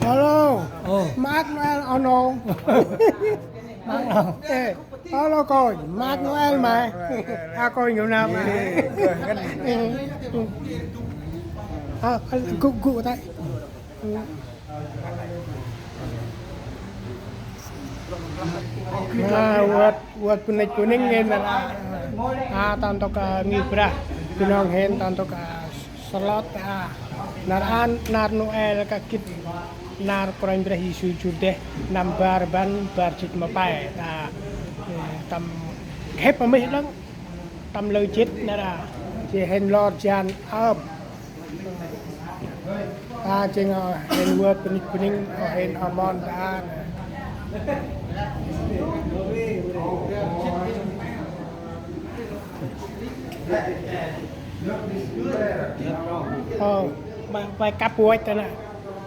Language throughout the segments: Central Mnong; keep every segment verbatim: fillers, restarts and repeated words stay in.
Alo. Ơ. Maak Noel oh nô. Maak Noel. Ê, alo kônh, maak Noel mê. A kônh gâp nơm mê. Ê, ơ, ngăn. Ê, ơ. A, gŭ, gŭ tay. Na, wơ̆t, wơ̆t bunuyh bunuyh ngăn nar a. A, ta ntŭk, a, ngih brah. Bunong hên ta ntŭk, a, sălot, a. Nar a, nar Noel kah gĭt nar Kôranh Brah Yêsu jŭr deh năm bar rbăn bar jê̆t ma pe. Ta, ê, tâm hep mih lăng. Tâm lơ jê̆t nar a. Jêh hên lor jan ơm. Ta jêng, ơ, hên wơ̆t bunuyh bunuyh, ơ, hên amon ta. Ơ, ba, ba kăp uăch ta nă.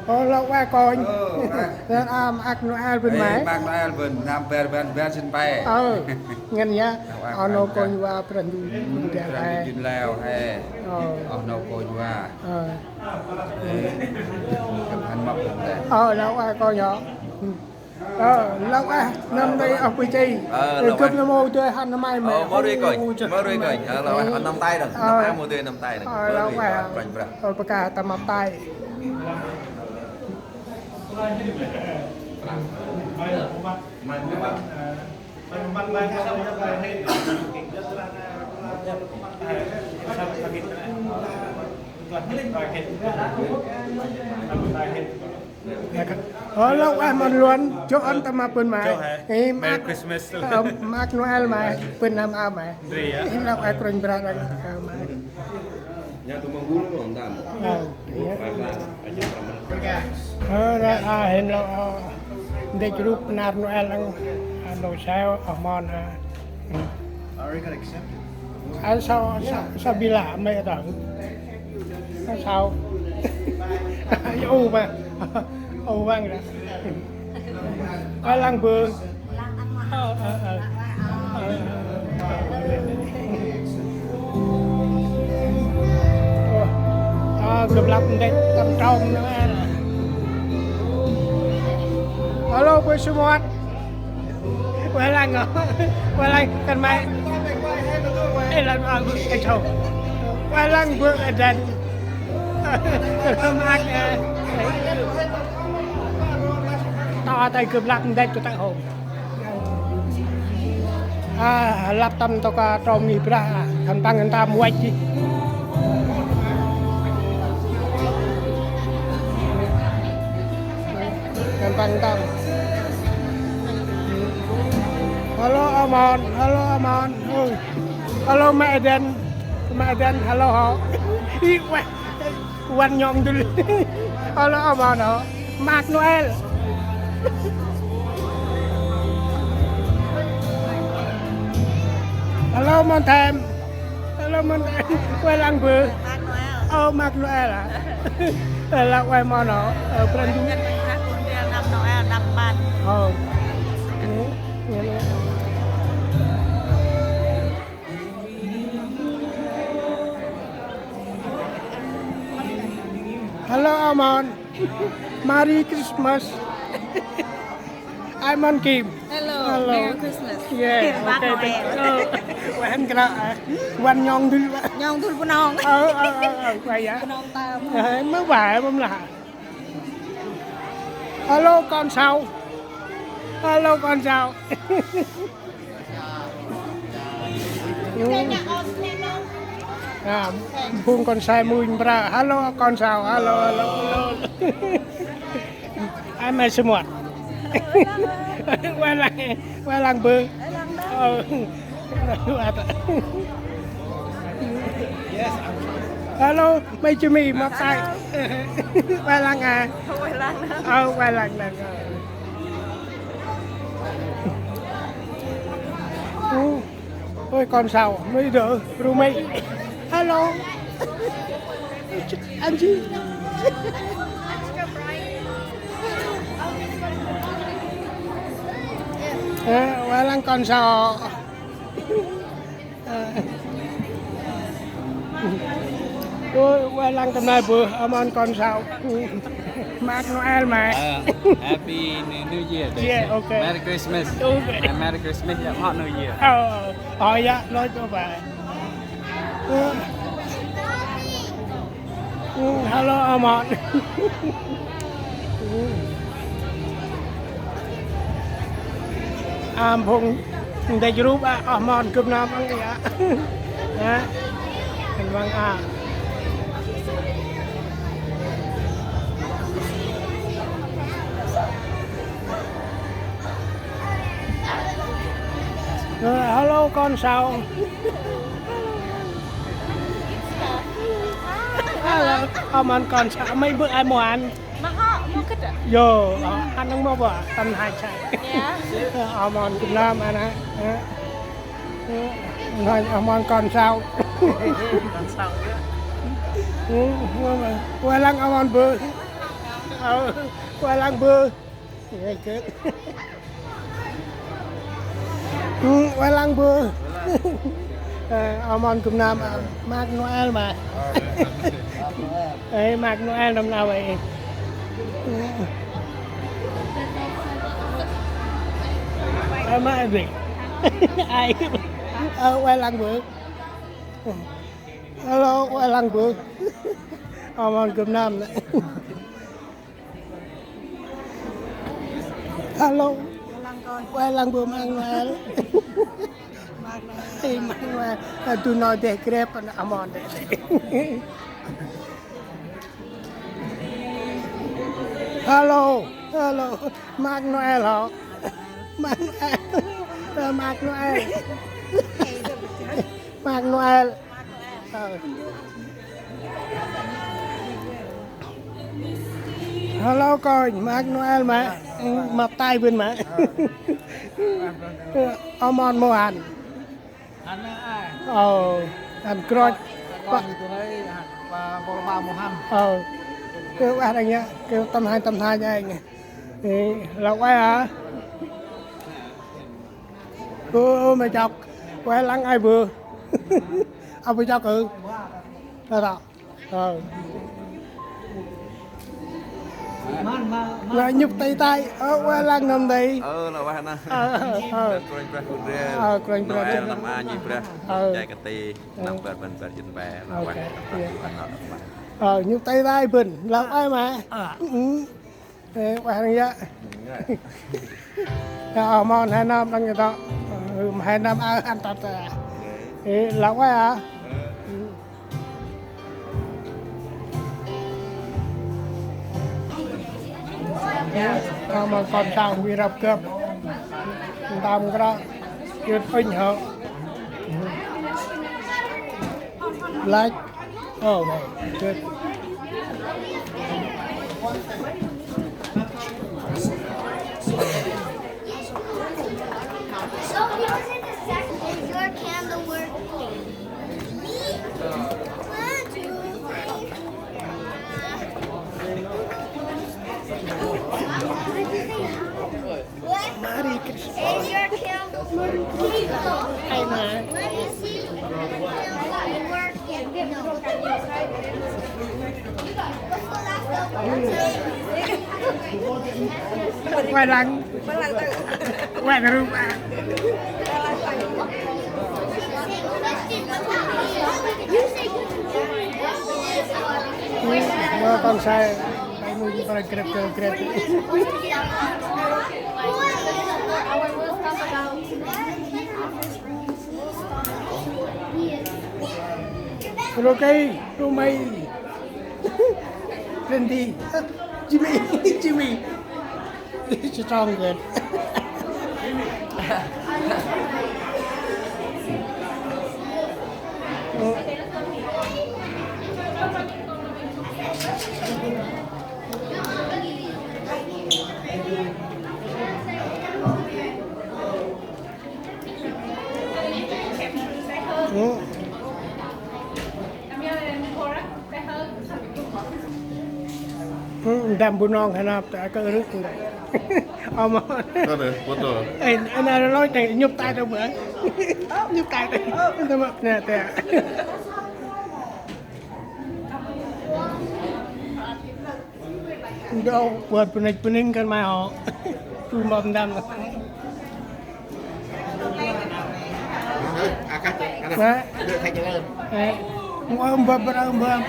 Ơ, lŏ ueh kônh. Ơ, ueh. Ơ, a, maak Noel bân mê. Ê, maak Noel bân, năm bar rbăn bar jê̆t pe. Ơ, ngăn yơh. Lŏ ueh, a nô kônh. Kônh wa Brah Ndu. Brah Ndu jêng leo he. Ơ. A nô kônh wa. Ơ. Ê, kăp hăn mâp bân mê. Ơ, lŏ ueh kônh yơh. Ơ, lŏ ueh, năm tay oh bơh chi. Ơ, lŏ ueh. Gâp nơm mâu dơi hăn năm ay mê. Ơ, mâu dơi kônh, mâu dơi kônh. Ơ, lŏ ueh, năm tay đŏng. Năm ay mâu dơi năm tay đŏng. Ơ, lŏ ueh. Ơ, kônh brah. Ơ, bơh ka ta mâp tay. Ơ, lŏ ueh mon Luan, jŏ ăn ta mâp bân mê. Jŏ he. Ê, Merry Christmas. Ơ, maak Noel mê, bân năm a mê. Ndri ya. Ê, lŏ ueh kônh brah đŏng, ơ, mê. Ơ, iya. Ơ, nar a hên lŏ, ơ, ndĕch rup nar Noel đŏng, a, nô sau, a, mon, a. Ăn sau, sau, sau bi lạ mê ta. Ăn sau. Ơ, u ba. U băng ra. Ueh lăng bơ. Ơ, ơ, ơ. Ơ, ơ, gâp lăp ndĕch tâm trôm nơ. Alo, bơ sum uăt. Ueh lăng, ơ. Ueh lăng, kăn mê. Ê, lăng, ơ, ê, chau. Ueh lăng, bơ, ê, đen. Kăn mê, ơ. Ta tay gâp lăp ndĕch kơ tay hông. A, lăp tâm ntŭk, a, trôm ngih brah, a, khân păng ntơm uăch jêh. Khân păng ntơm. Alo, amon, alo, amon. Ơ. Alo, mẹ Eden. Mẹ Eden, alo hŏ. Ih, ueh. Wan nhŏng dŭl. Alo, amon hŏ. Maak Noel. Alo, mon Them. Alo, mon Them. Ueh lăng bơ. Maak Noel. Ơ, maak Noel a. Alo, ueh mon hŏ. Ơ, Brah Ndu. Năm Noel, năm ban. Ơ. Hello, Amon. Merry Christmas. I'm on Kim. Hello, hello. Merry Christmas. Yeah, okay, thank you. Ơ, ueh, ăn kra, a. Wan nhŏng dŭl, a. Nhŏng dŭl Bunong. Ơ, ơ, ơ, ơ, ueh ya. Bunong tơm. Ơ, mơ ueh, mơ lah. Hello, kon sau. Hello, kon sau. A, phung kon sai munh mra. Hello, kon sau. Hello, hello, hello. Ai mai sum uăt. Ueh lăng, ueh lăng bơ. Ơ. Hello, mê Jimmy, mâp tay. Ueh lăng a. Ueh lăng. Ơ, ueh lăng lăng. Ô, ôi, kon sau, mê đơ, ru mê. Hello. Anh chị. Ơ, ueh lăng kon sau. Ơ. Ơ, ueh lăng tâm nai bơh, oh mon kon sau. Mơak Noel mơ̆. Ơ, Happy New Year. Yeah, okay. Merry Christmas. Okay. Merry Christmas, yeah, Mơak New Year. Ơ, oh yeah, lôch ôh ba. Ơ. Ơ, hello, oh mon. Ơ, phung ndĕch rup a, oh mon, gâp nơm ăn ya. Hă? Kan văng a. Ơ, hello, kon sau. Hello, oh mon kon sau, mây bơh ai mâu ăn. Mâu hŏ, mâu kơt a? Yo, oh, ăn nâng mâu bơh, tâm hai chai. Dạ. Ơ, oh mon Việt Nam ăn a. Ơ. Ơ, oh mon kon sau. Kon sau ya. Ơ, ueh lăng oh mon bơh. Ơ, ueh lăng bơh. Ơ, ueh lăng bơh. Ơ, oh mon gâp nơm, ơ, Mơak Noel mơ̆. Ơ, Mơak Noel năm nau ê. Ơ, mơ̆ ê. Ai. Ơ, ueh lăng bơh. Hello, ueh lăng bơh. Oh mon gâp nơm nê. Hello. Ueh lăng bơh Mơak Noel. Mơak Noel. Ê, Mơak Noel. Ơ, du nau deh grep ăn oh mon deh. Hello, hello. Mơak Noel hŏ. Mơak Noel. Ơ, Mơak Noel. Mơak Noel. Ơ. Hello kônh, Mơak Noel mơ̆. Mâp tay bân mơ̆. Ơ, oh mon mâu ăn. Ăn a. Ơ, ăn krôch. Ăn krôch. Ơ, kơl ueh anh ya, kơl tâm hai, tâm hai anh. Ê, lah ueh a. Ơ, ơ, mâu chok. Ueh lăng ai bơh. Ơ, mâu chok ơ. Ơ, ơ. Lah nhŭp tay tay, ơ, ueh lăng nơm tay. Ơ, lah ueh nơm. Ơ, ơ, ơ. Kôranh Brah Kundrel. Ơ, Kôranh Brah Noel Kundrel. Năm a nhih Brah. Ơ. Jai kati, năm bar rbăn bar jê̆t pe, lah ueh. Ơ, nhŭp tay tay bân, lah ueh mơ̆. Ơ. Ê, ueh răng ya. Ya, oh mon he nơm răng ya to. Ơ, he nơm a ăn tât a. Ê, lah ueh a. Oh mon kon sau wi răp gâp. Ntơm kră. Yut ŭnh hŏ. Like. Oh, wow. Good. Is your candle working? One, two, three. Merry Christmas. Is your candle working? Hay mà. Let me see. Working. Quay lăng. Quay lăng. Ơ, kon sau. Ay, mui, mui, grep, grep, grep. Rô kay, rô may. Randy. Jimmy, Jimmy. Strong good. Ndăm bu nong hên năp ta kơ rưk ndai. Ơ, mơ. Ơ, nê, bôt đô. Ê, ê, nê, lôi tê, nhŭp tay đô bơi. Nhŭp tay đô. Tê mơ, nê, tê. Đô, bôt bơnêch bơnêch kơt may hŏ. Tu mâm đăm. Nê. Nê. Mâm, mâm, mâm, mâm.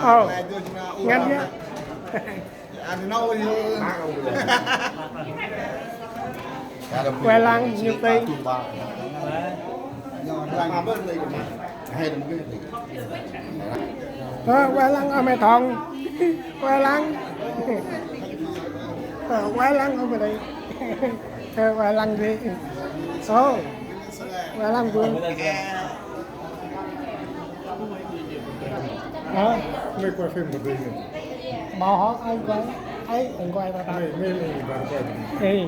Ơ. Ngăn nhá. Ueh lăng, nhŭp tay. Ơ, ueh lăng, ơ, mê Thong. Ueh lăng. Ơ, ueh lăng, ơ, mê đây. Ơ, ueh lăng đi. Ơ, ueh lăng, bro. Hả? Mê quay phim một mình. Bảo họ anh quay, anh, anh quay vào đó. Mê, mê, mê, bạn quay. Ê.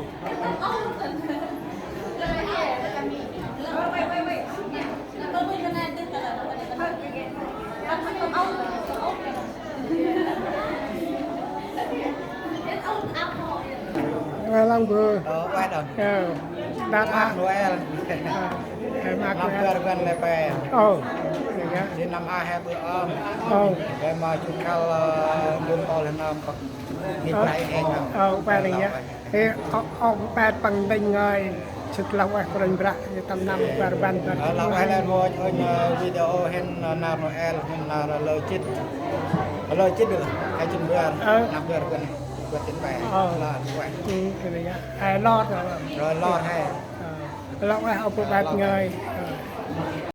Ueh lăng, bro. Ơ, ueh đŏng. Ơ, đa đa. Noel. Ơ, em ăn Năm Noel. Bar rbăn lĕ pe. Ơ, ơ, ya. Di năm a he bơ om. Ơ. Em, ơ, chụp khal, ơ, bun tol năm bak. Ơ. Ơ, ueh đŏng ya. Ê, ơ, ơ, pet păng đêng ngơi. Sĭt lah ueh kôranh Brah, ya tâm năm bar rbăn bar. Ơ, lah ueh lĕ rngôch ônh, ơ, video hên, ơ, nar Noel, hên nar lơ chĭt. Lơ chĭt lah, he chĭt bar, Ơ. Năm bar rbăn, bar chĭt pe. Ơ. Lah ueh. Ơ, kơ nê ya. He lor, lor. Rồi lor he. Ơ. Lah ueh ơ bơh pet ngơi. Ơ.